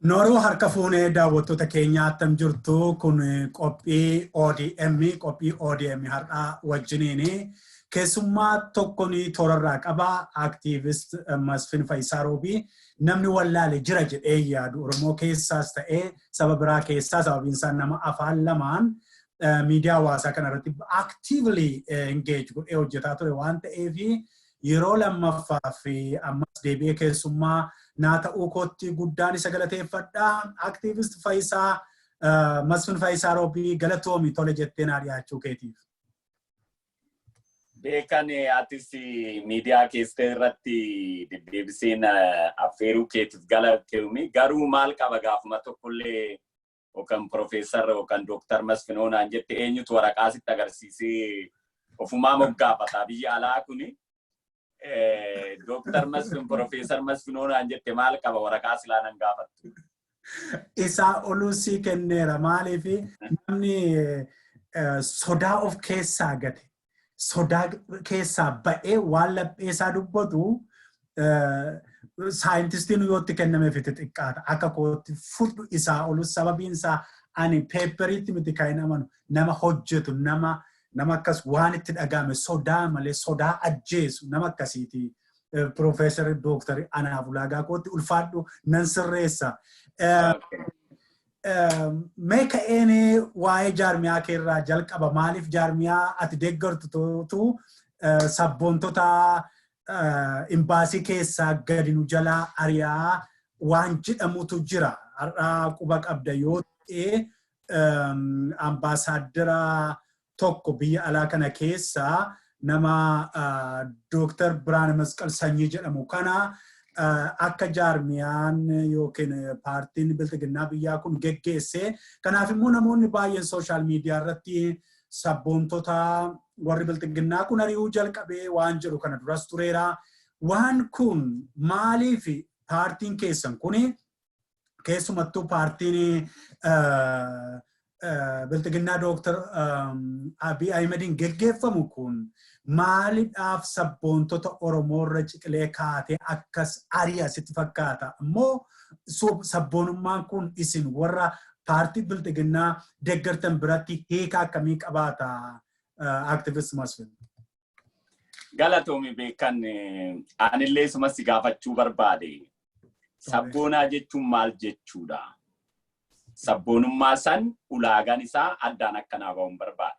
Nooruu, harka fuunee daawwattoota keenyaa, attam jirtu? Kun qophii ODM, qophii ODM har'aa wajjiniini keessummaa tokko ni toorarraa qaba. Activist Masfin Fayisaa Roobii namni wallaale jira jedhee yaadu Oromoo keessaas ta'ee saba biraa keessaa, sababiin isaa nama afaan lamaan miidiyaa hawaasaa kanarratti actively engage godhee hojjetaa ture waan ta'eef, yeroo lammaffaa fi ammas deebi'ee keessummaa naa ta'uu kootti guddaan isa galateeffadha. Activist Fayisaa, Masfin Fayisaa Roobii, galatoomi tole jettee naa dhiyaachuu keetiif. Beekan, atis miidiyaa keessa irratti deddeebiseen affeeruu keetiif galatoomi. Garuu maal qaba, gaafuma tokkollee yookaan Profeesar yookaan Dooktar Masfinoo naan jette, eenyutu waraqaa sitti agarsiisee ofumaa moggaafata biyya alaa kuni. Dooktar Masfin, Profeesar Masfinoo naan jette, maal qaba, waraqaa silaa nan gaafattu. Isaa oluu sii kenneera. Maaliif, namni sodaa of keessaa gate, sodaa keessaa ba'ee waan laphee isaa dubbatu, saayintistiin yoo itti kennameef itti xiqqaata. Akka kootti fudhu isaa olu, sababiin isaa ani paperiitti miti kan hin amanu, nama hojjetu, nama akkas waan itti dhaga'ame sodaa malee sodaa ajjeesu, nama akkasiiti. Piroofeesarri, Dooktari anaaf ulaagaa kootti, ulfaadhu, nan sirreessa. Mee ka'een waa'ee jaarmiyaa keerraa jalqaba. Maaliif jaarmiyaa ati deeggartu sabboontota imbaasii keessaa gadi nu jalaa ari'aa waan jedhamutu jira. Har'aa quba qabda yoo ta'e, ambaasaaddara tokko biyya alaa kana keessaa nama Dooktar Birhaane Masqal Sanyii jedhamu kana akka jaarmiyaan yookiin paartiin bilxiginnaa biyyaa kun geggeesse. Kanaaf immoo namoonni baay'een social media irratti sabboontota warri bilxiginnaa kun ari'uu jalqabee waan jedhu kana duras tureera. Waan kun maaliif paartiin keessan kuni, keessumattuu paartiin bilxiginnaa Dooktar Abiy Ahimediin geggeeffamu kun, maaliidhaaf sabboontota Oromoo irra ciqilee kaatee akkas ari'a sitti fakkaata? Immoo sabboonummaan kun isin warra paartii bilxiginnaa deeggartan biratti hiika akkamii qabaata, Activist Masfin? Galatoomi beekan, anillee sumas si gaafachuu barbaade. Sabboonaa jechuun maal jechuudha? Sabboonummaa san ulaagaan isaa addaan akkanaa ba'uun barbaada.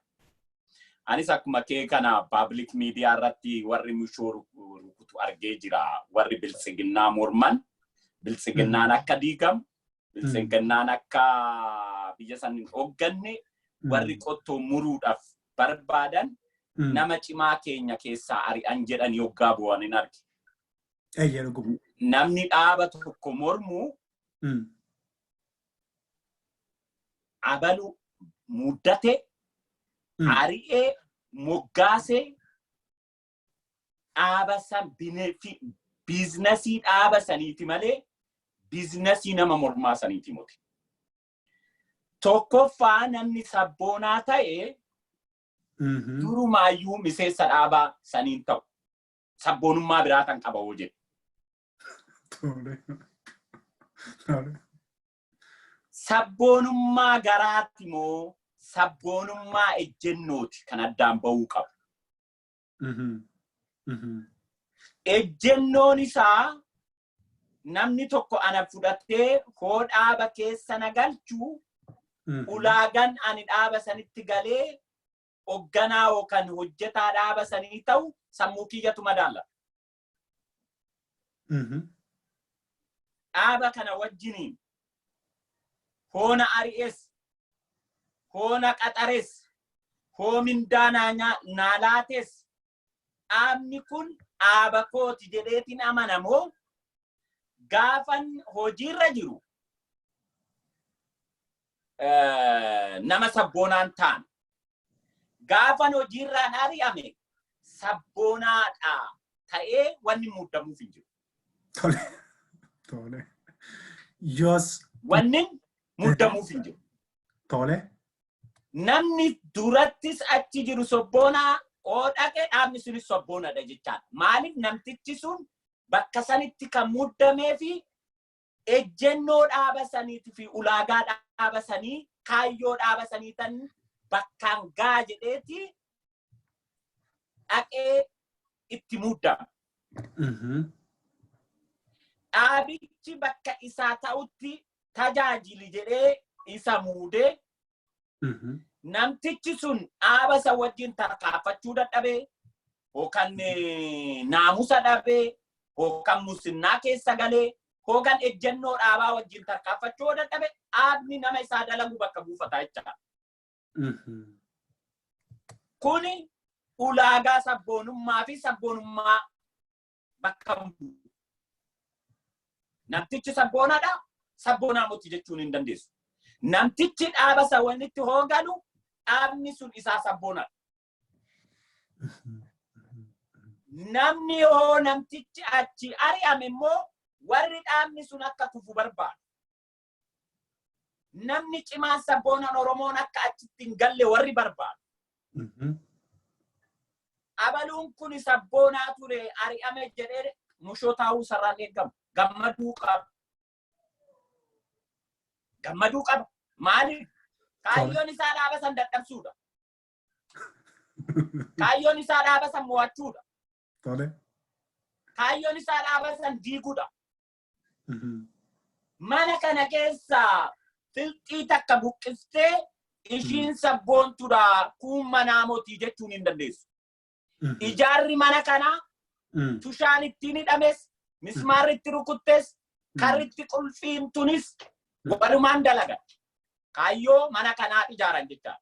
Anis akkuma kee kana public media irratti warri mishoo rukutu argee jira. Warri biltsiginnaa morman, biltsiginnaan akka diigamu, biltsiginnaan akka biyya san hin hoogganne, warri qottoo muruudhaaf barbaadan nama cimaa keenya keessaa ari'an jedhan yoggaa bu'an hin arge. Namni dhaaba tokko mormu abalu muddate ari'ee moggaasee dhaaba san businessii dhaaba saniiti malee businessii nama mormaa saniiti miti. Tokkoffaa, namni sabboonaa ta'e durumaayyuu miseensa dhaabaa saniin ta'u. Sabboonummaa biraa kan qaba hoo jedhu. Sabboonummaa garaatti moo sabboonummaa ejjennooti kan addaan bahuu qabu? Ejjennoon isaa namni tokko ana fudhatee hoo dhaaba keessa na galchu, ulaagan ani dhaaba sanitti galee hogganaa yookaan hojjetaa dhaaba sanii ta'u sammuu kiyyatu madaala. Dhaaba kana wajjiniin hoona ari'es, hoona qaxares, hoo mindaa naa laates, dhaabni kun dhaaba kooti jedheetiin amanamoo, gaafan hojiirra jiru nama sabboonaan ta'an, gaafan hojiirraan ari'ame sabboonaadha ta'ee wanni muuddamuuf hin jiru. Tole. Tole. Yoos. Wanni muuddamuuf hin jiru. Tole. Namni durattis achi jiru sobboonaa oo dhaqe, dhaabni sunis sobboonaadha jechaadha. Maaliif, namtichi sun bakka sanitti kan muddamee fi Ejjennoo dhaaba saniitii fi ulaagaa dhaaba sanii, kaayyoo dhaaba sanii tan bakkaan gaa jedheeti dhaqee itti muudama. Dhaabichi bakka isaa ta'utti tajaajili jedhee isa muudee, namtichi sun dhaaba isa wajjin tarkaanfachuu dadhabee, yookaan naamusa dhabee, yookaan musinnaa keessa galee, yookaan ejjennoo dhaabaa wajjin tarkaanfachuu dadhabe, dhaabni nama isaa dalagu bakka buufataa jechaadha. Kuni ulaagaa sabboonummaa fi sabboonummaa bakka bu'u. Namtichi sabboonaadha, sabboonaa miti jechuun hin dandeessu. Namtichi dhaaba isa walitti hooganu, dhaabni sun isaa sabboonaadha. Namni hoo namtichi achi ari'ame immoo warri dhaabni sun akka kufu barbaadu. Namni cimaan sabboonaan Oromoon akka achitti hin galle warri barbaadu. Abaluun kun sabboonaa ture, ari'ame jedhee mushoo taa'uu sararaan eegamu. Gammaduu qaba. Gammaduu qaba. Maaliif? Kaayyoon isaa dhaaba san dadhabsuudha. Kaayyoon isaa dhaaba san mo'achuudha. Kaayyoon isaa dhaaba san diiguudha. Mana kana keessaa filxii takka buqqistee ishiin sabboontuudha, kun manaa mootii jechuun hin dandeessu. Ijaarri mana kanaa tushaan ittiin hidhames, mismaarri itti rukuttes, karri itti qulfiin tunis walumaan dalagan. Kaayyoo mana kanaa ijaaran jechaadha.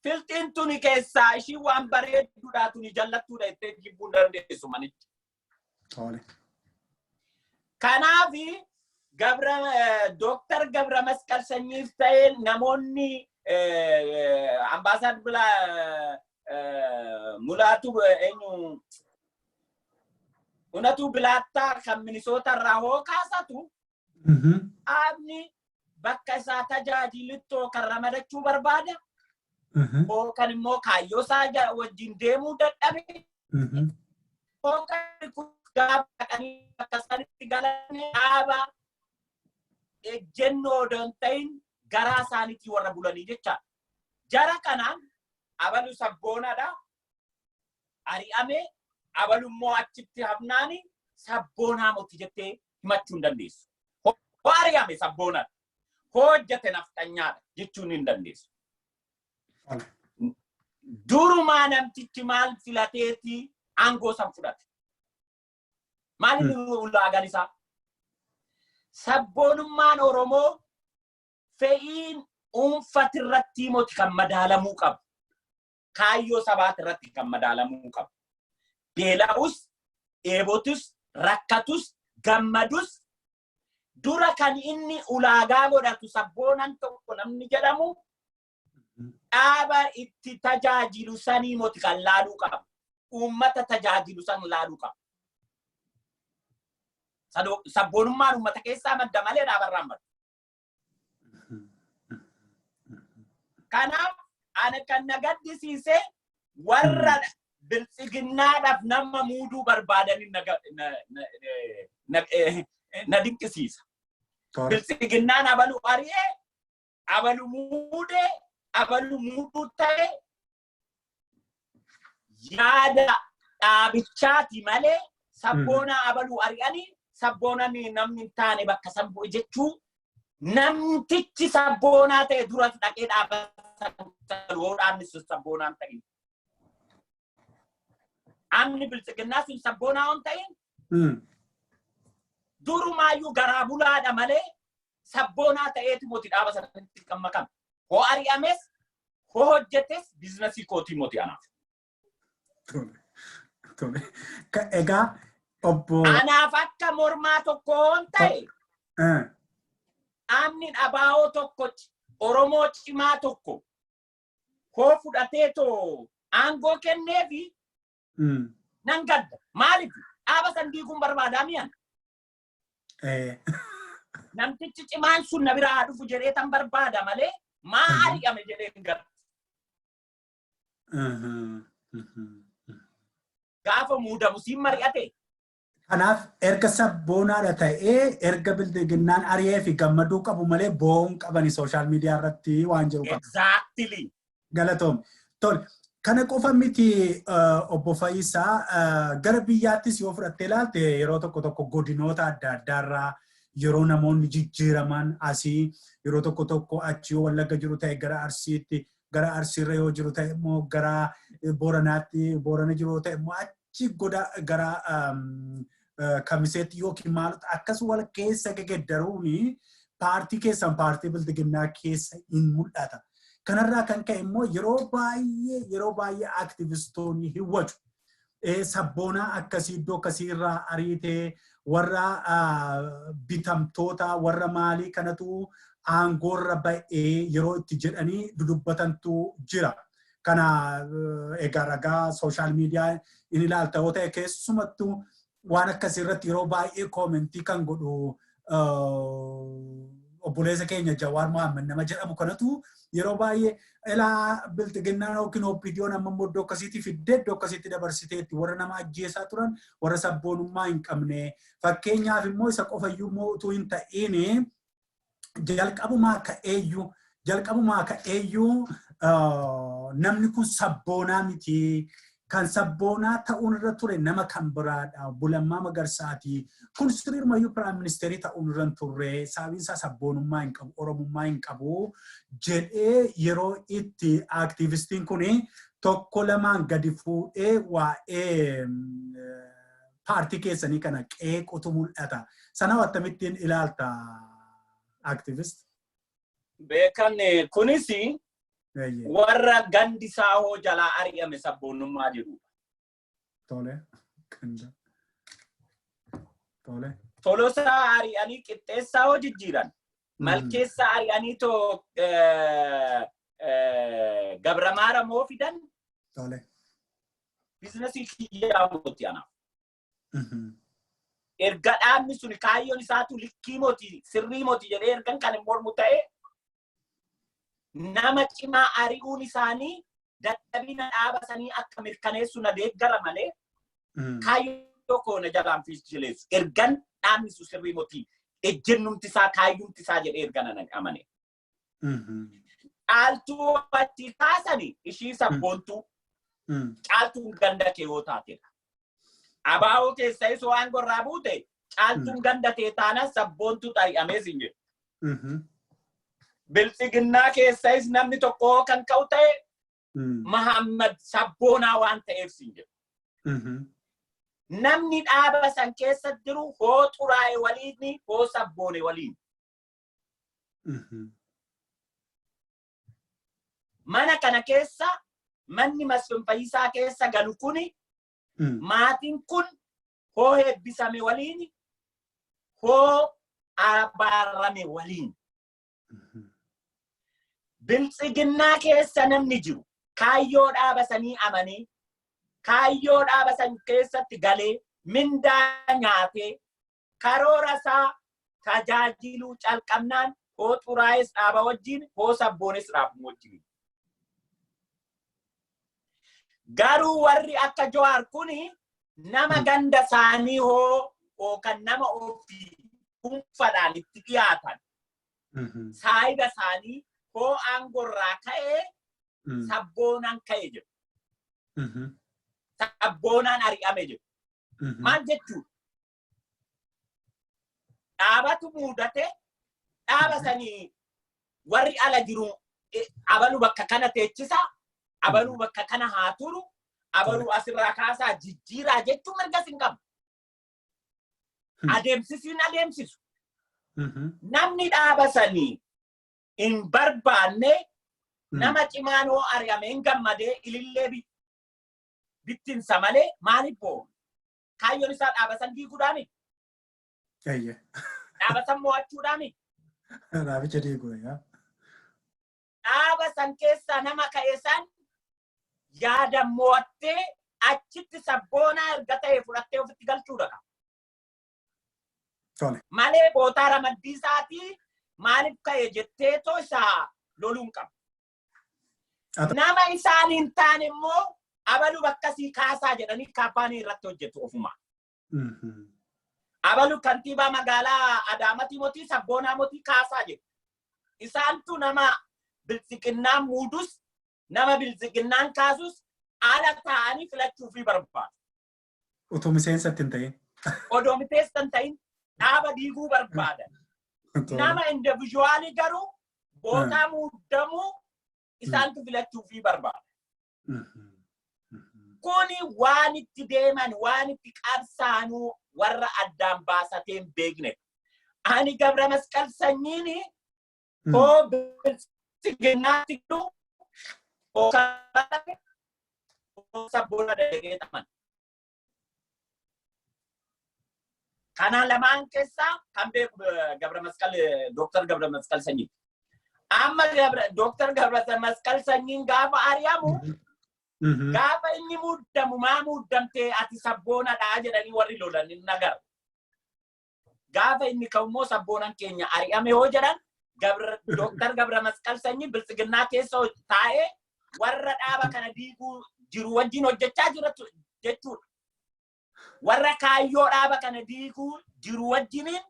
Filxiin tuni keessaa ishii waan bareedduudha, tuni jallattuudha jettee jibbuu hin dandeessu manicha. Kanaaf Gabra Dooktar Gabra Masqal Sanyiif ta'ee namoonni ambaasaad Mulaatu eenyu Unatu Bilaattaa kan Minisoota irraa hoo kaasatu, dhaabni bakka isaa tajaajiluttoo kan ramadachuu barbaada. Yookaan immoo kaayyoo isaa wajjin deemuu dadhabe. Yookaan gaafa dhaqanii bakka isaanitti galan dhaaba ejjennoo odoo hin ta'in garaa isaaniitii warra bulanii jechaadha. Jara kanaan abalu sabboonaadha. Ari'ame, abalu immoo achitti hafnaani sabboonaa moti jettee himachuu hin dandeessu. Hoo ari'ame sabboonaadha. Hoo hojjete nafxanyaadha jechuun hin dandeessu. Durumaa namtichi maal filateeti aangoo san fudhate? Maal inni ulaagaan isaa? Sabboonummaan Oromoo fe'iin dhuunfatirratti moti kan madaalamuu qabu. Kaayyoo sabaatirratti kan madaalamuu qabu. Beela'us, dheebotus, rakkatus, gammadus, dura kan inni ulaagaa godhatu sabboonan tokko namni jedhamu dhaaba itti tajaajilu sanii moti kan laaluu qabu. Uummata tajaajilu san laaluu qabu. Sabboonummaan uummata keessaa madda malee dhaabarraa madda. Kanaaf ana kan na gaddisiise warra biltsiginnaadhaaf nama muuduu barbaadanii na dinqisiisa. Biltsiginnaan abalu ari'ee, abalu muudee, abalu muuduu ta'e yaada dhaabichaati malee sabboonaa abaluu ari'anii sabboonaan namni hin taane bakka san bu'e jechuu, namtichi sabboonaa ta'e dura dhaqee dhaaba san yoo dhaabni sun sabboonaan ta'in. Dhaabni biltsiginnaa sun sabboonaa hin ta'in durumaayyuu garaa bulaadha malee sabboonaa ta'eeti moti dhaaba sanatti kan makame. Hoo ari'ames, hoo hojjetes, biizinasii kootii moti anaaf. Tole. Egaa obbo. Anaaf akka mormaa tokko hoon ta'e, dhaabni dhabaa'oo tokko Oromoo cimaa tokko hoo fudhatee too aangoo kenneefi nan gadda. Maaliif? Dhaaba san diiguun barbaadaa mi'an. Namtichi cimaan sun na biraa haa dhufu jedhee tan barbaada malee maa ari'ame jedhee hin gaddu. Gaafa muudamu siin mari'ate. Kanaaf erga sabboonaadha ta'ee, erga Bildiginnaan ari'ee fi gammaduu qabu malee boo'uun qabani social media irratti waan jiru qaba. Exactly. Galatoom. Tole. Kana qofa miti, obbo Fayyisaa, gara biyyaattis yoo fudhattee ilaalte, yeroo tokko tokko godinoota adda addaarraa yeroo namoonni jijjiiraman, asii yeroo tokko tokko achi yoo Wallagga jiru ta'e gara Arsiitti, gara Arsiirra yoo jiru ta'e immoo gara Booranaatti, Boorana jiru ta'e immoo achi goda gara Kamiseetti yookiin maaltu akkas wal keessa gegeddaruuni paartii keessan, paartii Bildiginnaa keessa hin mul'ata. Kanarraa kan ka'e immoo yeroo baay'ee aktivistoonni hin wacu. Sabboonaa akkasii iddoo akkasiirraa ariitee, warra bitamtoota, warra maalii kanatu aangoorra ba'ee yeroo itti jedhanii dudubbatantu jira. Kana egaa ragaa social media in ilaalta yoo ta'e, keessumattuu waan akkasii irratti yeroo baay'ee comment kan godhu obboleessa keenya Jawaar Mohaammed nama jedhamu kanatu yeroo baay'ee ilaa Bilxiginnaan yookiin OPDO'n amma immoo iddoo akkasiitti fiddee iddoo akkasiitti dabarsiteetti, warra nama ajjeesaa turan, warra sabboonummaa hin qabne. Fakkeenyaaf immoo isa qofayyuu immoo utuu hin ta'iin, jalqabumaa ka'eeyyuu namni kun sabboonaa miti. Kan sabboonaa ta'uun irra ture nama kan biraadha. Lammaa Magarsaati. Kun sirriimayyuu prime minister ta'uun irra hin turre. Sababiin isaa sabboonummaa hin qabu, Oromummaa hin qabu jedhee yeroo itti aktiivistiin kun tokko lamaan gadi fuudhee waa'ee paartii keessanii kana qeequtu mul'ata. Sana akkamittiin ilaalta, activist? Beekan, kunis warra gandi saahoo jalaa ari'ame sabboonummaa jedhu. Tole. Tole. Tolosaa ari'anii Qixxeessaa hoo jijjiiran. Malkeessaa ari'anii too Gabramaara moo fidan. Tole. Business kiyyaa mooti anaaf. Erga dhaabni sun kaayyoon isaatu likkii mooti, sirrii mooti jedhee ergan kan hin mormu ta'e, nama cimaa ari'uun isaanii dadhabina dhaaba sanii akka mirkaneessu na deeggara malee kaayyoo koo na jalaan fiichileessu. Ergan dhaabni sun sirrii mooti, ejjennumti isaa, kaayyumti isaa jedhee ergan ana amane. Caaltuu achi kaasani ishii sabboontuu, Caaltuun ganda kee yoo taatedha. Abaa'oo keessa isoo waan gorraa buute, Caaltuun ganda kee taanaan sabboontuu xari'amee sin jedhu. Bilxiginnaa keessais namni tokko kan ka'u ta'e, Mahammad sabboonaa waan ta'eef sin jedhu. Namni dhaaba san keessa jiru hoo xuraa'e waliin, hoo sabboone waliin. Mana kana keessa, manni Masfin Fayyisaa keessa galu kuni, maatiin kun hoo eebbisame waliin, hoo abaarame waliin. Bilxiginnaa keessa namni jiru kaayyoo dhaaba sanii amanee, kaayyoo dhaaba san keessatti galee, mindaa nyaatee, karoora isaa tajaajiluu calqabnaan, hoo xuraa'es dhaaba wajjin, hoo sabboones dhaabuma wajjin. Garuu warri akka Jawaar kuni nama ganda isaanii hoo yookaan nama ofii dhuunfaadhaan itti dhiyaatan, saayiba isaanii hoo aangorraa ka'ee, sabboonaan ka'e jedhu. Sabboonaan ari'ame jedhu. Maal jechuudha? Dhaabatu muudate, dhaaba sanii warri ala jiru abalu bakka kana teechisa, abaluu bakka kana haa turu, abaluu asirraa kaasaa jijjiiraa jechuun mirgas hin qabu. Adeemsisiin adeemsisu. Namni dhaaba sanii hin barbaanne nama cimaan hoo ari'ame hin gammadee ilillee bittinsa malee maaliif bo'u? Kaayyoon isaa dhaaba san diiguudhaani? Dhaaba san mo'achuudhaani? Dhaabicha diiguu yaa. Dhaaba san keessaa nama ka'e san yaada mo'attee, achitti sabboonaa erga ta'e fudhattee ofitti galchuudha. Malee bootaa ramaddii isaatii maaliif ka'e jettee too isaa loluu hin qabu. Nama isaan hin taane immoo abaluu bakkasii kaasaa jedhanii kaampaanii irratti hojjetu ofuma. Abalu kantiibaa magaalaa Adaamatii motii sabboonaa motii kaasaa jedhu. Isaantu nama biltsiginnaan muudus, nama biltsiginnaan kaasus ala ta'anii filachuufii barbaadu. Utuu miseensa hin ta'in. Odoo miseensa hin ta'in dhaaba diiguu barbaadan. Nama individual garuu bootaa muudamuu isaantu filachuufii barbaada. Kuni waan itti deeman, waan itti qabsaanuu warra addaan baasatee hin beekne. Ani Gabra Masqal Sanyiin hoo biltsiginnaatti jiru hoo sabboona jedhee aman. Kana lamaan keessaa kan beeku Gabra Masqal, Dooktar Gabra Masqal Sanyii. Amma Dooktar Gabra Masqal Sanyiin gaafa ari'amu, gaafa inni muuddamu, maa muuddamtee, ati sabboonadhaa jedhanii warri lolan hin nagaru. Gaafa inni ka'ummoo sabboonan keenya ari'ame hoo jedhan, Dooktar Gabra Masqal Sanyii biltsiginnaa keessa taa'ee warra dhaaba kana diiguu jiru wajjin hojjechaa jira jechuudha. Warra kaayyoo dhaaba kana diiguu jiru wajjiniin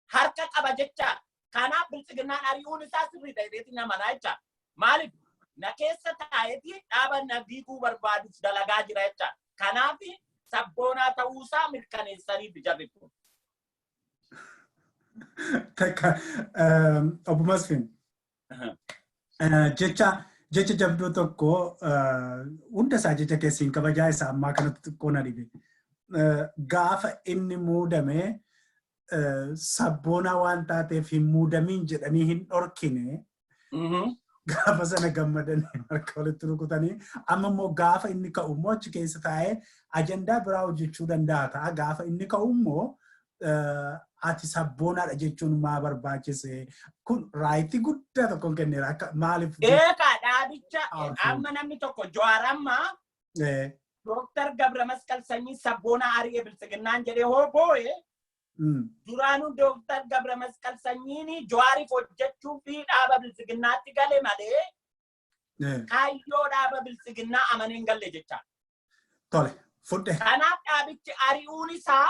harka qaba jechaadha. Kanaaf biltsiginnaan ari'uun isaa sirriidha jedheetiin amanaa jechaadha. Maaliif, na keessa taa'eeti dhaaba na diiguu barbaaduuf dalagaa jira jechaadha. Kanaaf sabboonaa ta'uusaa mirkaneessaniif jarri kun. Takka, Obbo Masfin, jecha jabduu tokko hunda isaa jecha keessi hin kabajaa, isa ammaa kanatti xiqqoo na dhibe. Gaafa inni muudame sabboonaa waan taateef hin muudamiin jedhanii hin dhorkine. Gaafa sana gammadanii harka walitti rukutanii, amma immoo gaafa inni ka'u immoo achi keessa taa'ee ajandaa biraa hojjechuu danda'a ta'a. Gaafa inni ka'u immoo ati sabboonaadha jechuun maa barbaachise? Kun right guddaa tokkoon kenneera. Akka maaliif? Eegaa, dhaabicha amma namni tokko Jawaar amma Dooktar Gabra Masqal Sanyii sabboonaa ari'ee biltsiginnaan jedhee hoo boo'e, duraanuu Dooktar Gabra Masqal Sanyiin Jawaariif hojjechuu fi dhaaba biltsiginnaatti gale malee kaayyoo dhaaba biltsiginnaa amanee hin galle jechaadha. Tole, fudhe. Kanaaf dhaabichi ari'uun isaa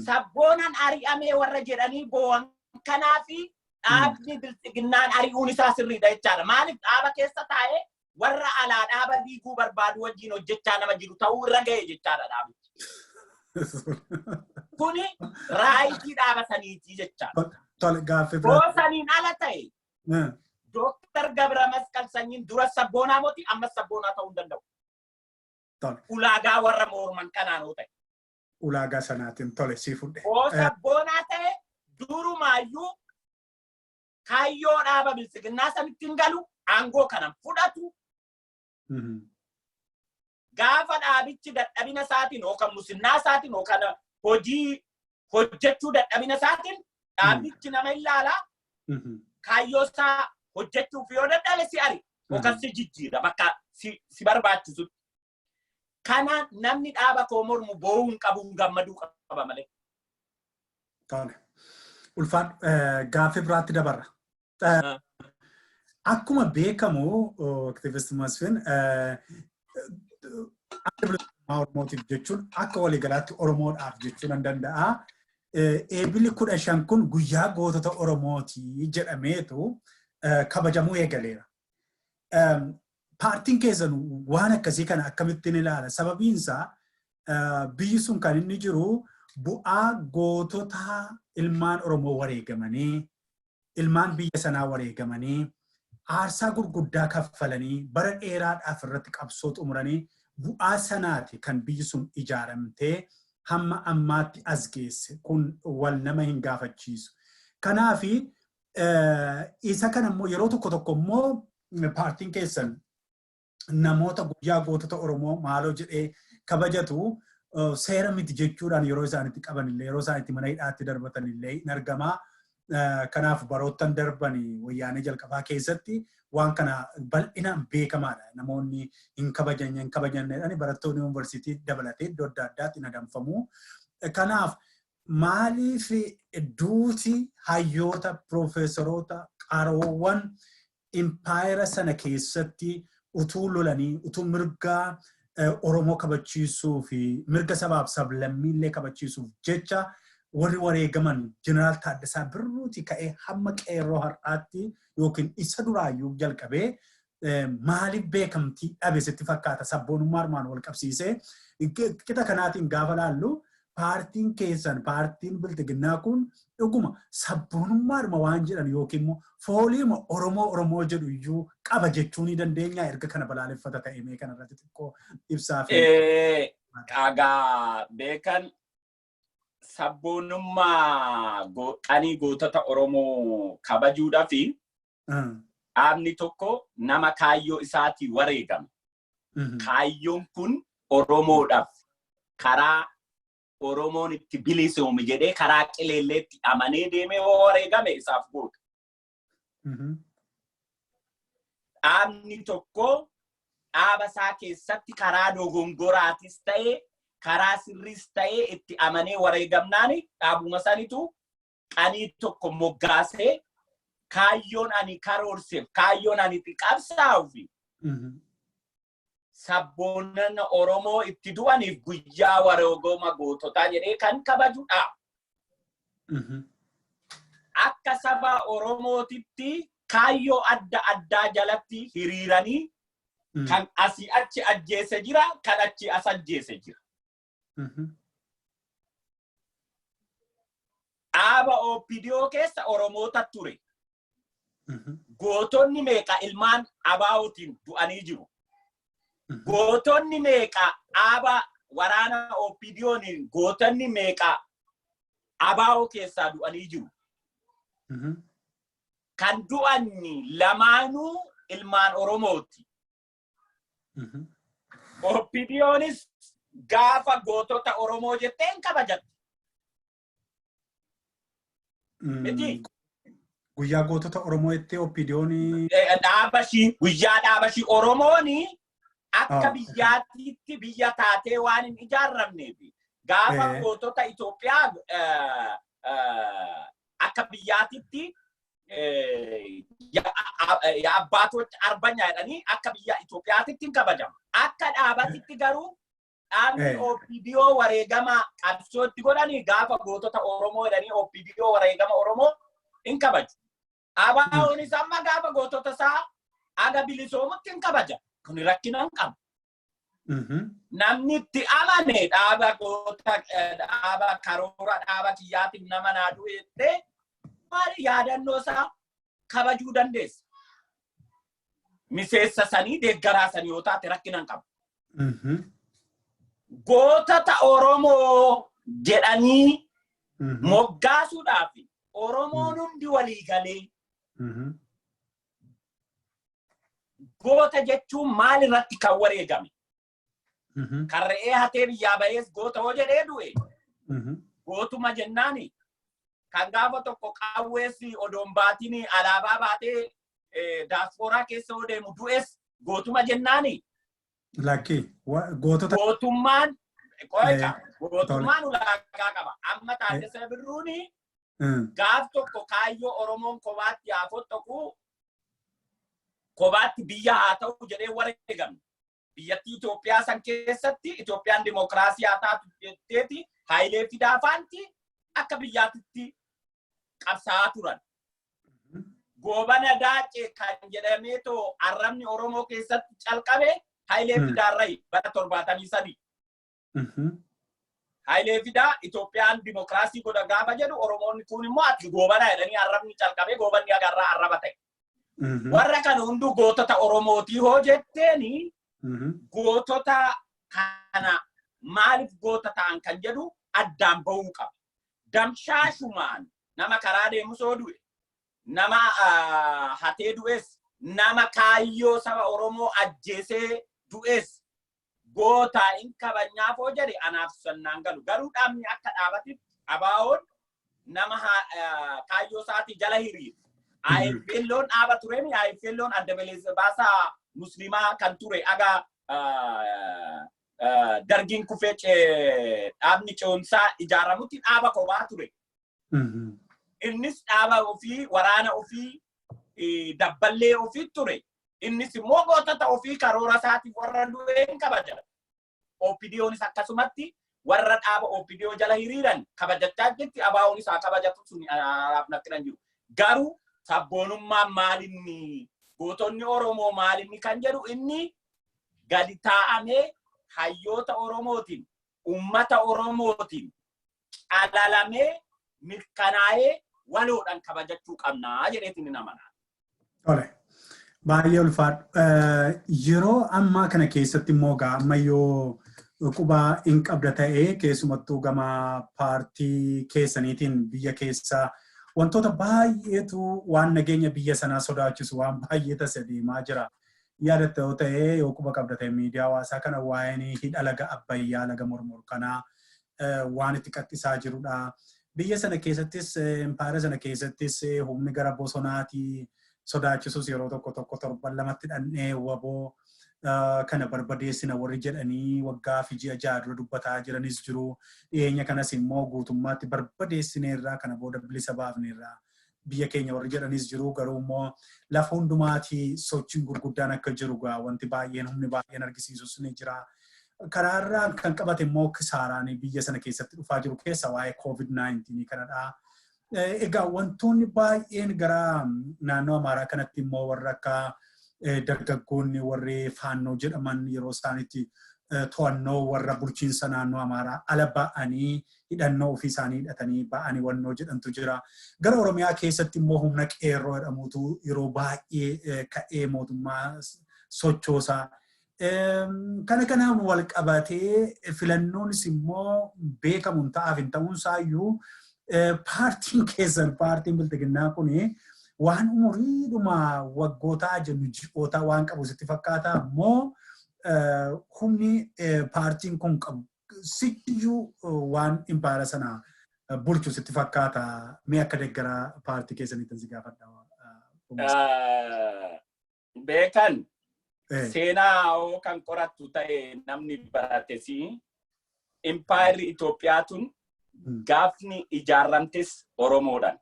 sabboonan ari'amee warra jedhanii boo'an kanaafi dhaabni biltsiginnaan ari'uun isaa sirriidha jechaadha. Maaliif, dhaaba keessa taa'ee warra alaa dhaaba diiguu barbaadu wajjin hojjechaa nama jiru ta'uu irra ga'e jechaadha dhaabichi. Kuni right dhaaba saniitii jechaadha. Tole, gaaffii Yoo biraa. saniin ala ta'e Dooktar Gabra Masqal Sanyiin dura sabboonaa moti, amma sabboonaa ta'uu hin danda'u. Tole. Ulaagaa warra morman kanaan yoo ta'e. Ulaagaa sanaatiin, tole, sii fudhe. Yoo sabboonaa ta'e durumaayyuu kaayyoo dhaaba biltsiginnaa sanitti hin galu, aangoo kanan fudhatu. Gaafa dhaabichi dadhabina isaatiin yookaan musinnaa isaatiin yookaan hojii hojjechuu dadhabina isaatiin dhaabichi nama ilaalaa, kaayyoo isaa hojjechuuf yoo dadhabe si ari yookaan si jijjiira bakka si barbaachisutti. Kana namni dhaaba koo mormu boo'uu hin qabu, gammaduu qaba malee. Tole. Ulfaadhu, gaaffii biraatti dabarra. Akkuma beekamu, Aktiivist Masfin, Adda Bilisummaa Oromootiif jechuun akka waliigalaatti Oromoodhaaf jechuu nan danda'a. Eebili 15 kun guyyaa gootota Oromooti jedhameetu kabajamuu eegaleera. Paartiin keessan waan akkasii kana akkamittiin ilaala? Sababiin isaa biyyi sun kan inni jiru bu'aa gootota ilmaan Oromoo wareegamanii, ilmaan biyya sanaa wareegamanii, aarsaa gurguddaa kaffalanii, bara dheeraadhaaf irratti qabsoo xumuranii, bu'aa sanaati kan biyyi sun ijaaramtee hamma ammaatti as geesse. Kun wal nama hin gaafachiisu. Kanaafi isa kana immoo yeroo tokko tokko immoo paartiin keessan namoota guyyaa gootota Oromoo maaloo jedhee kabajatu seera miti jechuudhaan yeroo isaan itti qaban illee, yeroo isaan itti mana hidhaatti darbatan illee hin argama. Kanaaf baroottan darban wayyaanee jalqabaa keessatti waan kana bal'inaan beekamaadha. Namoonni hin kabajanye hin kabajanneedhaan barattoonni yuunivarsiitii dabalatee iddoo adda addaatti hin adamfamu. Kanaaf maaliif duuti hayyoota, piroofeesaroota, qaroowwan impaayera sana keessatti utuu lolanii, utuu mirga Oromoo kabachiisuu fi mirga sabaaf sablammiillee kabachiisuuf jecha Warri wareegaman Jeneraal Taaddasaa Birruuti ka'ee hamma qeerroo har'aatti yookiin isa duraayyuu jalqabee maaliif beekamtii dhabe sitti fakkaata sabboonummaa armaan wal qabsiisee? Qixa kanaatiin gaafa laallu, paartiin keessan, paartiin Bilxiginnaa kun, dhuguma sabboonummaadhuma waan jedhan yookiin immoo fooliima Oromoo Oromoo jedhu iyyuu qaba jechuu ni dandeenya erga kana balaaleffata ta'e? Mee kanarratti xiqqoo ibsaa fi. Egaa beekan, sabboonummaa qanii gootota Oromoo kabajuudhaa fi dhaabni tokko nama kaayyoo isaatii wareegame. Kaayyoon kun Oromoodhaaf karaa Oromoon itti bilisoome jedhee karaa qileelleetti amanee deemee yoo wareegame isaaf goota. Dhaabni tokko dhaaba isaa keessatti karaa dogongoraatis ta'ee karaa sirriis ta'ee itti amanee wareegamnaan, dhaabuma sanitu qanii tokko moggaasee, kaayyoon ani karoorseef, kaayyoon ani itti qabsaa'uuf, sabboonana Oromoo itti du'aniif guyyaa wareegama goototaa jedhee kan kabajudha. Akka saba Oromootitti kaayyoo adda addaa jalatti hiriiranii kan asii achi ajjeese jira, kan achi as ajjeese jira. Dhaaba OPDO keessa Oromoota ture. Gootonni meeqa ilmaan ABO'tiin du'anii jiru. Gootonni meeqa dhaaba waraana OPDO'n, gootonni meeqa ABO keessaa du'anii jiru. Kan du'an lamaanuu ilmaan Oromooti. OPDOnis gaafa gootota Oromoo jettee hin kabajattu. Miti? Guyyaa gootota Oromoo jettee OPDO'n? Dhaaba ishii, guyyaa dhaaba ishii, Oromoon akka biyyaatti biyya taatee waan hin ijaarramneef gaafa gootota Itoophiyaa akka biyyaatitti abbaatota arbanya jedhanii akka biyya Itoophiyaatitti hin kabajama. Akka dhaabatitti garuu dhaabni OPDO wareegama qabsootti godhanii gaafa gootota Oromoo jedhanii OPDO wareegama Oromoo hin kabaju. ABO'nis amma gaafa gootota isaa aga bilisoomutti hin kabaja. Kun rakkina hin qabu. Namni itti amane dhaaba goota, dhaaba karoora dhaaba kiyyaatiif nama naa du'e maali yaadannoo isaa kabajuu dandeessa. Miseensa sanii, deeggaraa sanii yoo taate rakkina hin qabu. Gootota Oromoo jedhanii moggaasuudhaaf Oromoon hundi walii galee goota jechuun maal irratti kan wareegame? Kan re'ee hatee biyyaa bahees goota hoo jedhee du'e. Gootuma jennaani. Kan gaafa tokko qawwees odoon baatiin alaabaa baatee daaspooraa keessa yoo deemu du'es gootuma jennaani. Lakki, gootota. Gootummaan qoeqa, gootummaan ulaagaa qaba. Amma Taaddasee Birruuni gaaf tokko kaayyoo Oromoon kophaatti haa fottoqu, kophaatti biyya haa ta'u jedhee wareegame. Biyyattii Itoophiyaa san keessatti Itoophiyaan dimokiraasii haa taatu jetteeti Hayilee Fidaa faanti akka biyyaatitti qabsaa'aa turan. Goobana Daacee kan jedhamee too arrabni Oromoo keessatti calqabe Hayilee Fidaarrayi bara 73. Hayilee Fidaa Itoophiyaan dimokiraasii godha gaafa jedhu, Oromoonni kun immoo ati goobana jedhanii arrabni calqabee, goobanni agarraa arraba ta'e. Warra kana hunduu gootota Oromootii hoo jetteeni, gootota kana maaliif goota ta'an kan jedhu addaan bahuu qaba. Damshaashumaan nama karaa deemu soo du'e, nama hatee du'es, nama kaayyoo saba Oromoo ajjeesee du'es goota hin kabajnaaf hoo jedhe, anaaf sannaan galu. Garuu dhaabni akka dhaabatitti ABO'n nama kaayyoo isaatii jala hiriire. AFLOon dhaaba tureemi. AFLOon Adda Bilisa Baasaa Musliimaa kan ture, aga Dargiin kufee dhaabni ce'umsaa ijaaramutti dhaaba kophaa ture. Innis dhaaba ofii, waraana ofii, dabballee ofii ture. Innis immoo gootota ofii karoora isaatiif warra du'een kabaja. OPDOnis akkasumatti Warra dhaaba OPDO jala hiriiran kabajachaa jirti. ABO'n isaa kabajatu sun anaaf natti hin jiru. Garuu sabboonummaan maalinni, gootonni Oromoo maalinni kan jedhu, inni gadi taa'amee hayyoota Oromootiin, ummata Oromootiin calalamee mirkanaa'ee waloodhaan kabajachuu qabnaa jedheetiin ni amana. Tole. Baay'ee ulfaadhu. Yeroo ammaa kana keessatti immoo gaa ammayyoo qubaa hin qabda ta'ee, keessumattuu gama paartii keessaniitiin biyya keessa wantoota baay'eetu, waan nageenya biyya sanaa sodaachisu waan baay'ee tasa deemaa jira. Yaadatta yoo ta'e, yoo quba qabda ta'e, miidiyaa hawaasaa kana waa'een hidha laga Abbayyaa, laga Mormor kanaa waan itti qaxxisaa jirudha. Biyya sana keessattis, impaayera sana keessattis humni gara bosonaatii sodaachisus yeroo tokko tokko torban lamatti dhandhee waboo kana barbadeessina warri jedhanii waggaa fi ji'a 6 dura dubbataa jiranis jiru. Dhiyeenya kanas immoo guutummaatti barbadeessineerraa, kana booda bilisa baafneerraa biyya keenya warri jedhanis jiru. Garuu immoo lafa hundumaatii sochiin gurguddaan akka jiru gaa wanti baay'een humni baay'een argisiisus ni jira. Karaarraa kan qabate immoo kisaaraan biyya sana keessatti dhufaa jiru keessa waa'ee COVID-19 kanadha. Egaa wantoonni baay'een gara naannoo Amaaraa kanatti immoo warra akka dargaggoonni warri faannoo jedhaman yeroo isaanitti to'annoo warra bulchiinsa naannoo Amaaraa ala ba'anii hidhannoo ofii isaanii hidhatanii ba'anii wannoo jedhantu jira. Gara Oromiyaa keessatti immoo humna qeerroo jedhamutu yeroo baay'ee ka'ee mootummaa sochoosaa. Kana kanaan wal qabatee filannoonis immoo beekamuun ta'aaf hin ta'uunsaayyuu, paartiin keessan, paartiin Bilxiginnaa kuni, waan umuriidhuma waggootaa jennu ji'ootaa waan qabu sitti fakkaata immoo, humni paartiin kun qabu siyyuu waan impaayera sana bulchu sitti fakkaata? Mee akka deeggaraa paartii keessaniitti si gaafadha. Beekan, seenaa kan qorattu ta'e, namni barate si, impaayerri Itoophiyaa tun gaafni ijaarramtes Oromoodhaan.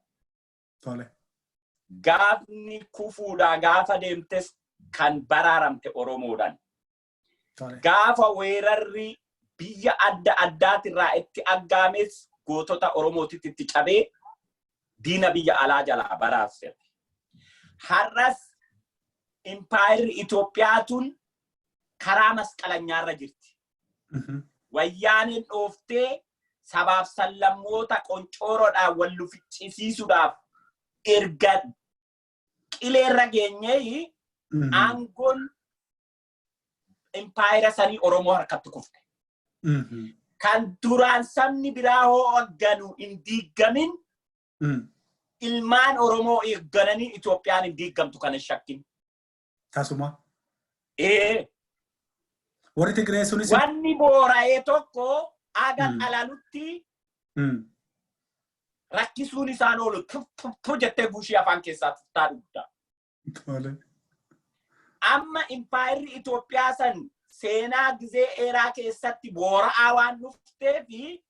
Gaafni kufuudhaa gaafa deemtes kan baraaramte Oromoodhaan. Gaafa weerarri biyya adda addaatirraa itti aggaames gootota Oromootitti itti cabee diina biyya alaa jalaa baraarse. Har'as impaayerri Itoophiyaa tun karaa masqalanyaarra jirti. Wayyaaneen dhooftee sabaaf sablammoota qoncooroodhaan wal luficcisiisuudhaaf erga qileerra geenyee, aangoon impaayera sanii Oromoo harkatti kufte. Kan duraan sabni biraa hoo hogganu hin diiggamin, ilmaan Oromoo eeggananii Itoophiyaan hin diiggamtu kana shakkin. Tasuma. Ee. Warri Tigree sunis. Wanni boora'ee tokko aga dhalalutti rakkisuun isaan oolu, tu jettee guushii afaan keessaa tuftaa dhugda. Amma impaayerri Itoophiyaa san seenaa gizee dheeraa keessatti boora'aa waan dhuftee fi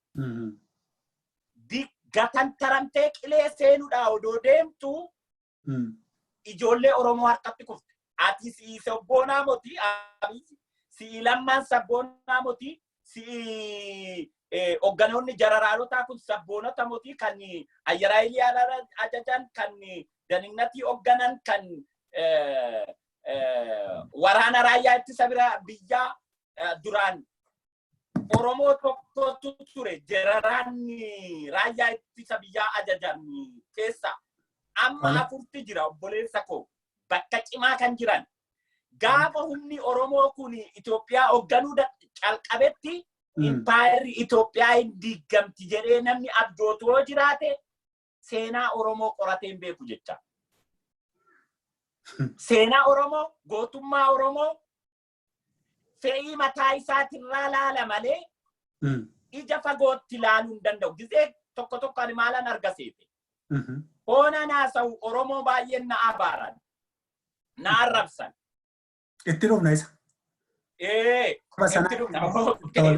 gatantaramtee qilee seenuudhaa odoo deemtu ijoollee Oromoo harkatti kufte. Ati si'i sabboonaa moti, si'i lammaan sabboonaa moti, si'i hogganoonni jararaalotaa kun sabboonota moti, kan Ayyaraayilii ajajan, kan daninnatii hoogganan, kan waraana raayyaa ittisa bira biyyaa duraan Oromoo tokkotu ture jararaanni raayyaa ittisa biyyaa ajajan keessa. Amma afurti jira, obboleessa koo, bakka cimaa kan jiran. Gaafa humni Oromoo kun Itoophiyaa hoogganuu calqabetti impaayerri Itoophiyaa hin diigamti jedhee namni abjootu yoo jiraate, seenaa Oromoo qoratee hin beeku jecha. Seenaa Oromoo, gootummaa Oromoo fe'ii mataa isaatirraa laala malee ija fagootti laaluu hin danda'u. Gizee tokko tokko ani maalan arga seete? Hoona naasa'u Oromoo baay'een na abaaran, na arrabsan. Itti dhufna isa. Ee, itti dhufna.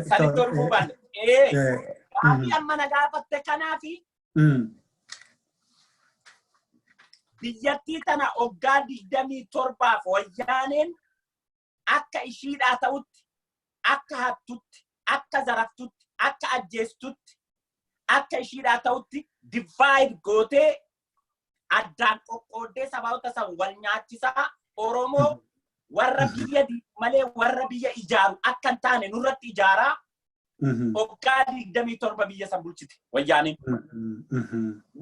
Sanitti dhufuu baanne. Ee, gaaffii amma na gaafatte kanaafi, biyyattii tana waggaa 27f wayyaaneen akka ishiidhaa ta'utti, akka hattutti, akka zaraftutti, Akka ajjeestutti, akka ishiidhaa ta'utti divide gootee, addaan qoqqooddee, sabaota san wal nyaachisaa, Oromoo warra biyya malee warra biyya ijaaru akka hin taane nurratti ijaaraa waggaa 27 biyya san bulchite wayyaaniin.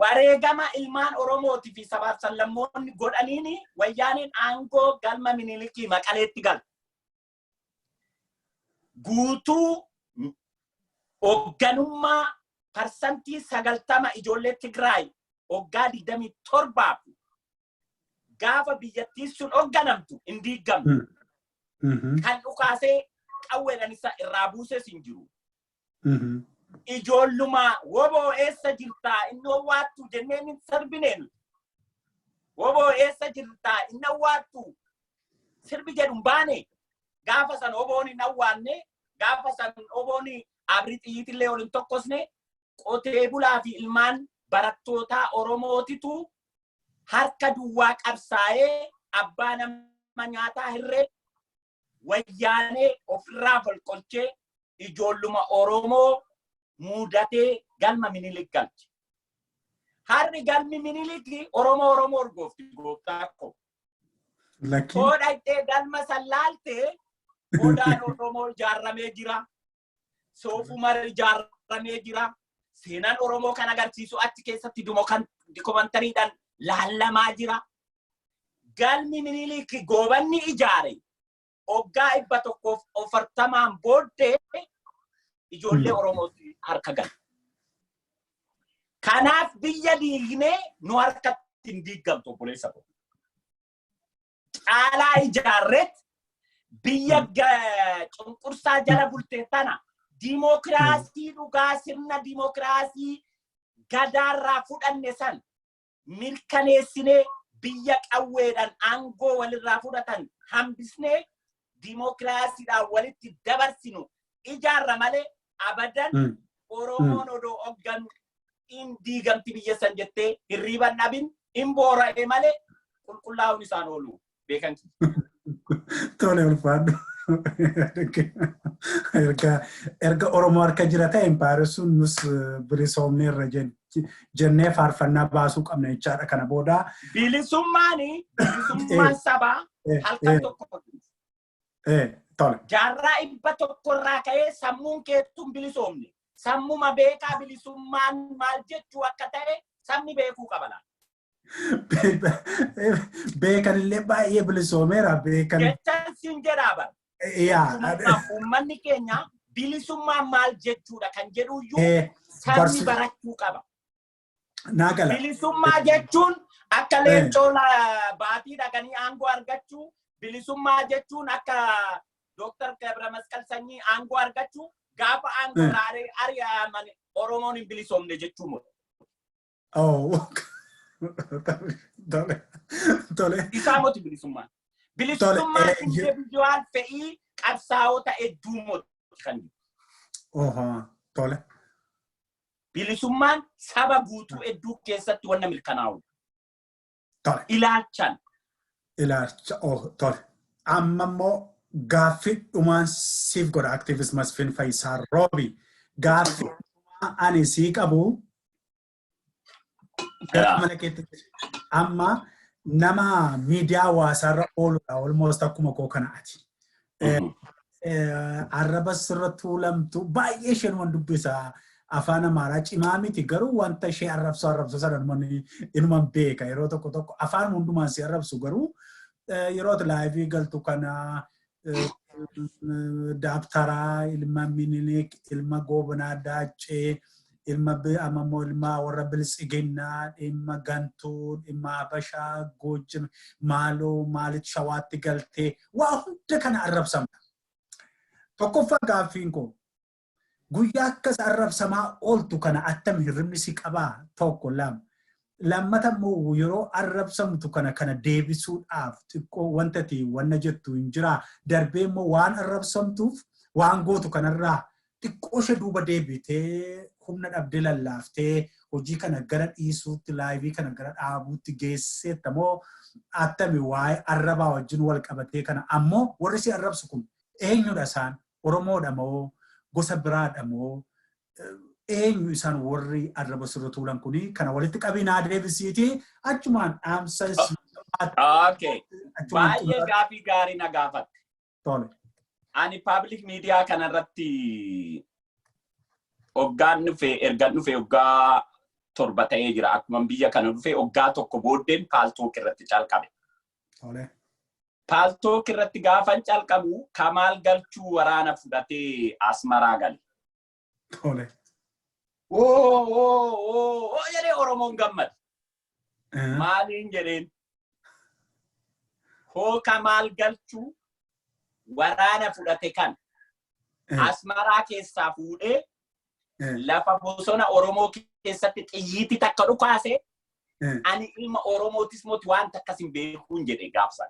Wareegama ilmaan Oromootii fi sabaaf sablammoonni godhaniini wayyaaniin aangoo galma Minilikii Maqaleetti galte. Guutuu hoogganummaa 90% ijoollee Tigraay waggaa 27f gaafa biyyattiin sun hoogganamtu hin diigamne. Kan dhukaasee qawweedhaan isa irraa buuses hin jiru. Ijoollumaa "Woboo eessa jirtaa, inni owwaattu" jenneen hin sirbineen. "Woboo eessa jirtaa, inni owwaattu" sirbi jedhu hin baane. Gaafa san woboon hin awwaanne, gaafa san woboon abrii xiyyiitillee ol hin tokkosne. Qotee bulaa fi ilmaan barattootaa Oromootitu harka duwwaa qabsaa'ee abbaa nama nyaataa hirree wayyaanee ofirraa folqolchee ijoolluma Oromoo muudatee galma Minilik galche. Harri galmi Minilik Oromoo Oromoo urgoofti, gooftaa ko. Lakkii. Hodhadhee galma san laaltee odaan Oromoo ijaarramee jira. Soofumar ijaarramee jira. Seenaan Oromoo kan agarsiisu achi keessatti dookumentariidhaan laallamaa jira. Galmi Minilik Goobanni ijaare waggaa 140n booddee ijoollee Oromootti harka gala. Kanaaf biyya diignee nu harkatti hin diigamtu, obboleessa koo. Caalaa ijaarreet biyya cunqursaa jala bulte tana diimookiraasii dhugaa, sirna diimookiraasii gadaarraa fudhanne san mirkaneessinee, biyya qawweedhaan aangoo walirraa fudhatan hambisnee diimookiraasiidhaan walitti dabarsinu ijaarra malee abadan Oromoon odoo hogganu in diigamti biyya san jettee hirriiban dhabin, in boora'e malee qulqullaa'uun isaan oolu beekan. Tole, ulfaadhu. Erga Oromoo harka jira ta'e impaayerri sun nus bilisoomneerra jennee faarfannaa baasuu qabna jechaadha kana booda. Bilisummaan sabaa halkan tokko Tole. Jaarraa 100rraa ka'ee sammuun keettuun bilisoomne. Sammuma beekaa bilisummaan maal jechuu akka ta'e sabni beekuu qaba laata. Beekanillee baay'ee bilisoomeera beekan. Jechaan siin jedhaa bara. Uummanni keenya bilisummaan maal jechuudha kan jedhuyyuu sabni barachuu qaba. Naa gala. Bilisummaa jechuun akka leencoo baatii dhaqanii aangoo argachuu, bilisummaa jechuun akka Dooktar Gabra Masqal Sanyii aangoo argachuu, gaafa aangoo irraa ari'aman Oromoon hin bilisoomne jechuu miti. Oh. Tole. Tole. Isaa moti bilisummaan. Bilisummaan individual fe'ii qabsaa'ota hedduu moti kan jiru. Oho. Tole. Bilisummaan saba guutuu hedduu keessatti wanna mirkanaa'u. Tole. Ilaalchaan. Ilaalcha. Oh, tole. Amma immoo gaaffii dhumaan siif godha, Activist Masfin Fayisaa Roobi. Gaaffii dhumaa ani sii qabu gara mana keetti amma nama miidiyaa hawaasaarra ooludha, almost akkuma koo kana ati. Arraba sirra tuulamtu baay'ee isheen waan dubbisa. Afaan Amaaraa cimaa miti, garuu wanta ishee arrabsu arrabsu sana inuman beeka. Yeroo tokko tokko afaan hundumaan si arrabsu, garuu yeroo ati live galtu kana daabtaraa, ilma Minilik, ilma Goobanaa Daaccee, ilma ammoo ilma warra Biltsiginnaa, dhimma gantuu, dhimma Habashaa, Goojjame, maaloo maalitti Shawaatti galtee waa hunda kana arrabsamta. Tokkoffaa gaaffiin koo, guyyaa akkas arrabsamaa ooltu kana attam hirribni si qabaa? Tokko, lama. Lammata immoo yeroo arrabsamtu kana deebisuudhaaf xiqqoo wanta ati wanna jettu hin jiraa? Darbee immoo waan arrabsamtuuf waan gootu kanarraa xiqqoo ishee duuba deebitee humna dhabdee lallaaftee hojii kana gara dhiisuutti, live kana gara dhaabuutti geesseetta moo attami waa'ee arrabaa wajjin wal qabatee kana? Ammoo warri si arrabsu kun eenyudha isaan? Oromoodha moo gosa biraadha moo Eenyu isaan warri arraba sirra tuulan kuni? Kana walitti qabinaa deebisiiti achumaan dhaamsa. Okay. Baay'ee gaafii gaarii na gaafatte. Tole. Ani public media kanarratti hoggaan dhufe, ergan dhufe hoggaa 7 ta'ee jira. Akkuma biyya kana dhufe hoggaa tokko booddeen Paltalk irratti calqabe. Tole. Paltalk irratti gaafan calqabu Kamaal Galchuu waraana fudhatee Asmaraa gale. Tole. Oo oo oo jedhee Oromoon gammade. Maaliin jedheen? Hoo Kamaal Galchuu waraana fudhate kan Asmaraa keessaa fuudhee lafa bosona Oromoo keessatti xiyyiitti takka dhukaase, ani ilma Oromootis moti waan takkas hin beekuun jedhe gaafsan.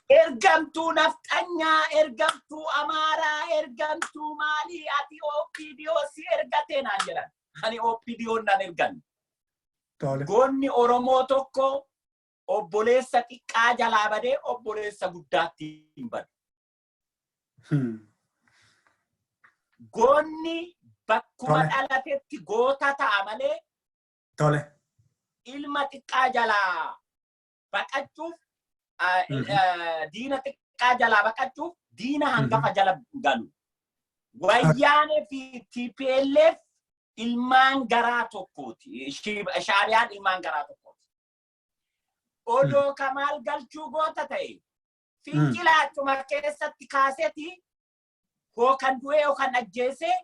Ergamtuu nafxanyaa, ergamtuu Amaaraa, ergamtuu maalii, ati OPDO si ergatee naan jedhan. Ani OPDO nan erganne. Goonni Oromoo tokko obboleessa xiqqaa jalaa badee obboleessa guddaatti hin badu. Goonni bakkuma dhalatetti goota ta'a malee ilma xiqqaa jalaa baqachuuf, diina xiqqaa jalaa baqachuuf diina hangafa jala galu. Wayyaanee fi TPLF ilmaan garaa tokkooti. Shaabiyaan ilmaan garaa tokkooti. Odoo Kamaal Galchuu goota ta'e fincila achuma keessatti kaaseti hookan du'ee yookaan ajjeesee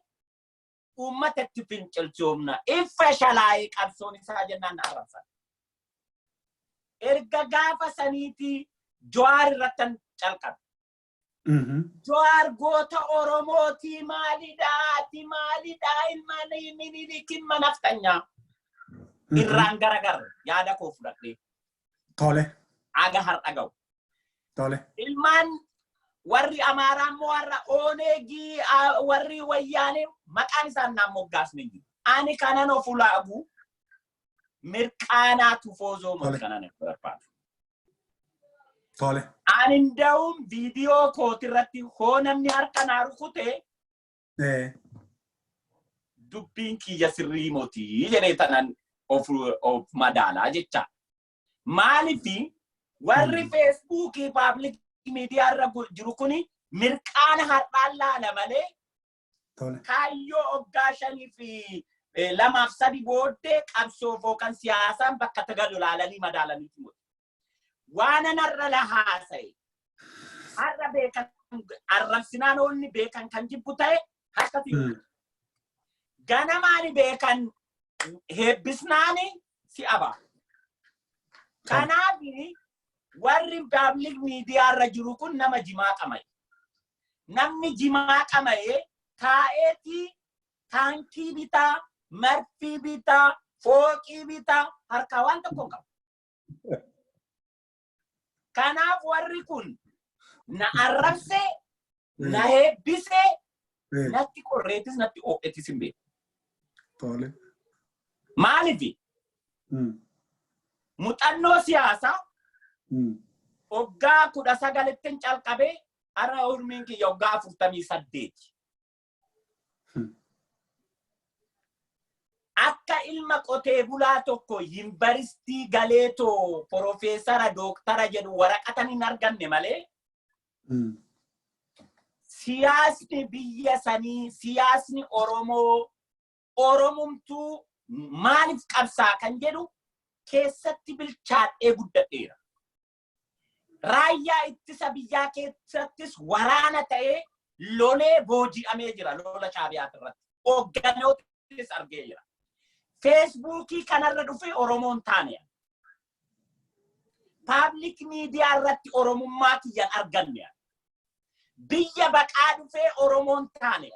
uummata itti fincilchoomna. Iffa shalaayee qabsoon isaa jennaan na arrabsan. Erga gaafa saniitii Jawaar irrattan calqabe. Jawaar goota Oromootii, maalidhaa, ati maalidhaa, ilmaan Minilikin manafxanyaa. Irraan garagarre yaada koo fudhadhee. Aga har'a ga'u. Ilmaan warri Amaaraa immoo har'a Oneegii, warri Wayyaanee maqaan isaan naan moggaasne jiru. Ani kanan of ulaagu mirqaanaa tufoozoo moti kanan barbaadu. Ani nda'uun viidiyoo kootirratti hoo namni harka naa rukute dubbiin kiyya sirrii motii jedhee tanan of madaalaa jecha. Maalifi warri Feesbuukii public media irra jiru kuni mirqaana har'aan laala malee kaayyoo waggaa 5 fi 2 fi 3 booddee qabsoof yookaan siyaasaan bakka tagalu laalanii madaalaniiti miti. Waan an har'a la haasa'e har'a beekan arrabsinaan oolni beekan kan jibbu ta'e harka si ganamaani beekan heebbisnaani si aba. Kanaaf warri public media irra jiru kun nama jimaa qama'e. Namni jimaa qama'e taa'eetii taankii bitaa, marfii bitaa, fooqii bitaa, harkaa waan tokko hin qabu. Kanaaf warri kun na arrabsee, na heebbisee, natti qorreetis natti oo'etis hin beeku. Maaliif muuxannoo siyaasaa waggaa 19tti calqabee har'a umriin kiyya waggaa 48. Akka ilma qotee bulaa tokko yuunivarsiitii galeetoo porofeesara dooktara jedhu waraqatan hin arganne malee siyaasni biyya sanii, siyaasni Oromoo, Oromumtuu maaliif qabsaa kan jedhu keessatti bilchaadhee guddadheera. Raayyaa ittisa biyyaa keessattis waraana ta'ee lolee booji'amee jira lola Shaabiyaat irratti. Hoogganootis argee jira. Feesbuukii kanarra dhufee Oromoon taane. Public media irratti Oromummaa kiyyan arganne. Biyya baqaa dhufee Oromoon taane.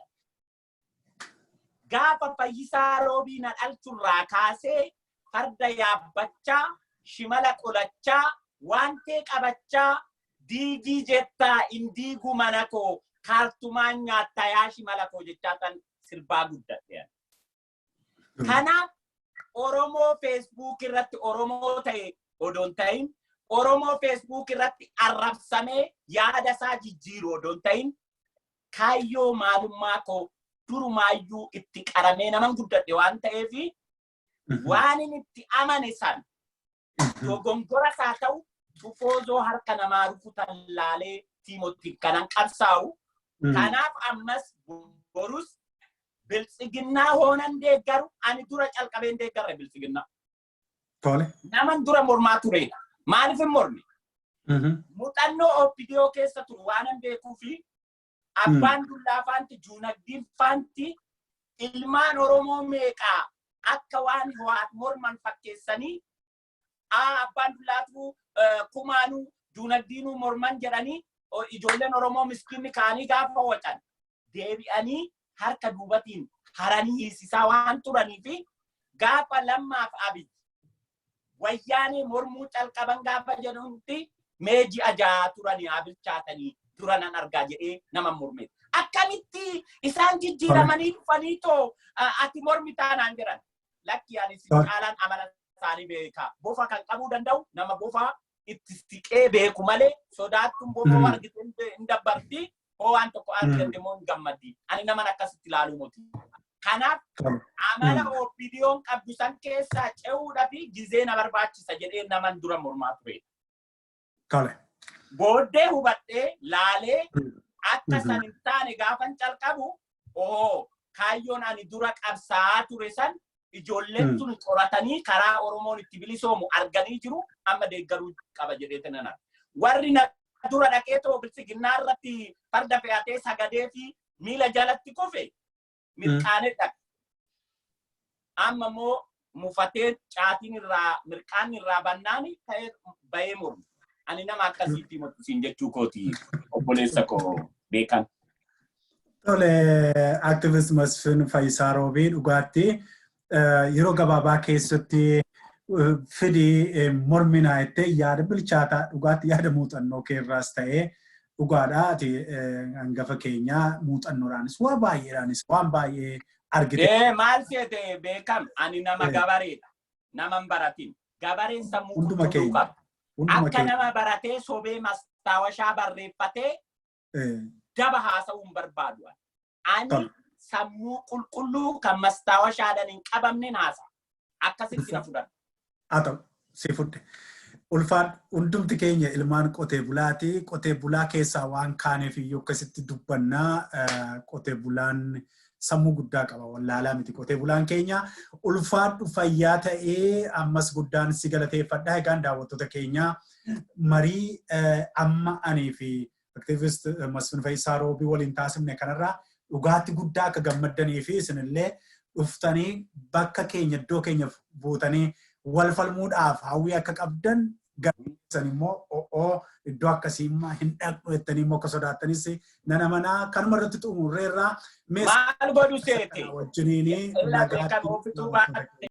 Gaafa Fayyisaa Roobii na dhalchurraa kaasee farda yaabbachaa, shimala qolachaa, waantee qabachaa, diigii jettaa hin diigu mana koo, kaartumaan nyaattaa yaa shimala koo jechaa tan sirbaa guddadhe. Kanaaf Oromoo Feesbuuk irratti Oromoo ta'e odoon ta'in, Oromoo Feesbuuk irratti arrabsamee yaada isaa jijjiiru odoon ta'in, kaayyoo maalummaa koo Durumaayyuu itti qaramee naman guddadhe waan ta'eef, waan inni itti amane san dogongoras haa ta'u, tufoozoo harka namaa rukutan laalee tiimotti kanan qabsaa'u. Kanaaf ammas borus Biltsiginnaa hoonan deeggaru, ani dura calqabeen deeggarre Biltsiginnaa. Naman dura mormaa turedha. Maaliif hin morme? Muuxannoo OPDO keessa turu waanan beekuu fi abbaan dullaa faanti, juunagdiin faanti, ilmaan Oromoo meeqaa akka waan ho'aat morman fakkeessanii, abbaan dullaatu kumaanuu juunagdiinuu morman jedhanii, ijoolleen Oromoo miskiinni kaanii gaafa wacan deebi'anii harka duubatiin haranii hiisisaa waan turanii fi gaafa Lammaaf Abiy Wayyaanee mormuu calqaban gaafa jedhutti, mee ji'a 6 turanii haa bilchaatanii dura nan argaa jedhee nama morme. Akkamitti isaan jijjiiramanii dhufanii too ati mormi taanaan jedhan. Lakki, ani si caalaan amala isaanii beeka. Bofa kan qabuu danda'u nama bofa itti siqee beeku malee, sodaattuun bofa argite hin dabbarti. Hoo waan tokko argatte immoo hin gammaddi. Ani naman akkasitti ilaaluu moti. Kanaaf amala OPDO'n qabdu san keessaa ce'uudhaa fi gizee na barbaachisa jedhee naman dura mormaa ture. Booddee hubadhee laalee akka san hin taane gaafan calqabu, oo kaayyoon ani dura qabsaa'aa ture san ijoolleen tun qoratanii karaa Oromoon itti bilisoomu arganii jiru, amma deeggaruu qaba jedhee tanan. Warri na dura dhaqee too Biltsiginnaa irratti farda fe'atee sagadee fi miila jalatti kufe mirqaanee dhaqe. Amma immoo mufatee caatiin irraa mirqaan irraa bannaani ta'ee bahee mormu. Ani nama akkasiitti himatu siin jechuu kooti, obboleessa koo beekan. Tole, activist Masfin Fayyisaa Roobii, dhugaatti yeroo gabaabaa keessatti fidii morminaa jettee yaada bilchaataa, dhugaatti yaada muuxannoo keerraas ta'ee dhugaadha. Ati hangafa keenyaa, muuxannoodhaanis waa baay'eedhaanis waan baay'ee argite. Maal seete beekam, ani nama gabareedha. Nama hin baratin. Gabareen sammuu Hunduma qulqulluu keenya. qaba. Hunduma Akka keenya. nama baratee sobee mastaawashaa barreeffatee daba haasa'uu hin barbaadu. Ani sammuu qulqulluu kan mastaawashaadhaan hin qabamneen haasa. Akkasitti na fudhadha. Haa ta'u, si fudhe. Ulfaan, hundumti keenya ilmaan qotee bulaati. Qotee bulaa keessaa waan kaaneef iyyuu akkasitti dubbannaa. Qotee bulaan sammuu guddaa qaba. Wallaalaa miti qotee bulaan keenya. Ulfaadhu, fayyaa ta'ee, ammas guddaan si galateeffadha. Egaan daawwattoota keenya, marii amma anii fi activist Masfin Fayyisaa Roobii waliin taasifne kanarraa dhugaatti guddaa akka gammaddanii fi isinillee dhuftanii bakka keenya, iddoo keenya buutanii wal falmuudhaaf hawwii akka qabdan, galan immoo o'oo iddoo akkasii immoo hin dhaqnu jettanii immoo akka sodaattanis nan amanaa. Kanuma irratti xumurreerraa. Maal godhu seete? Wajjiniin Illa beekan ofituu baate.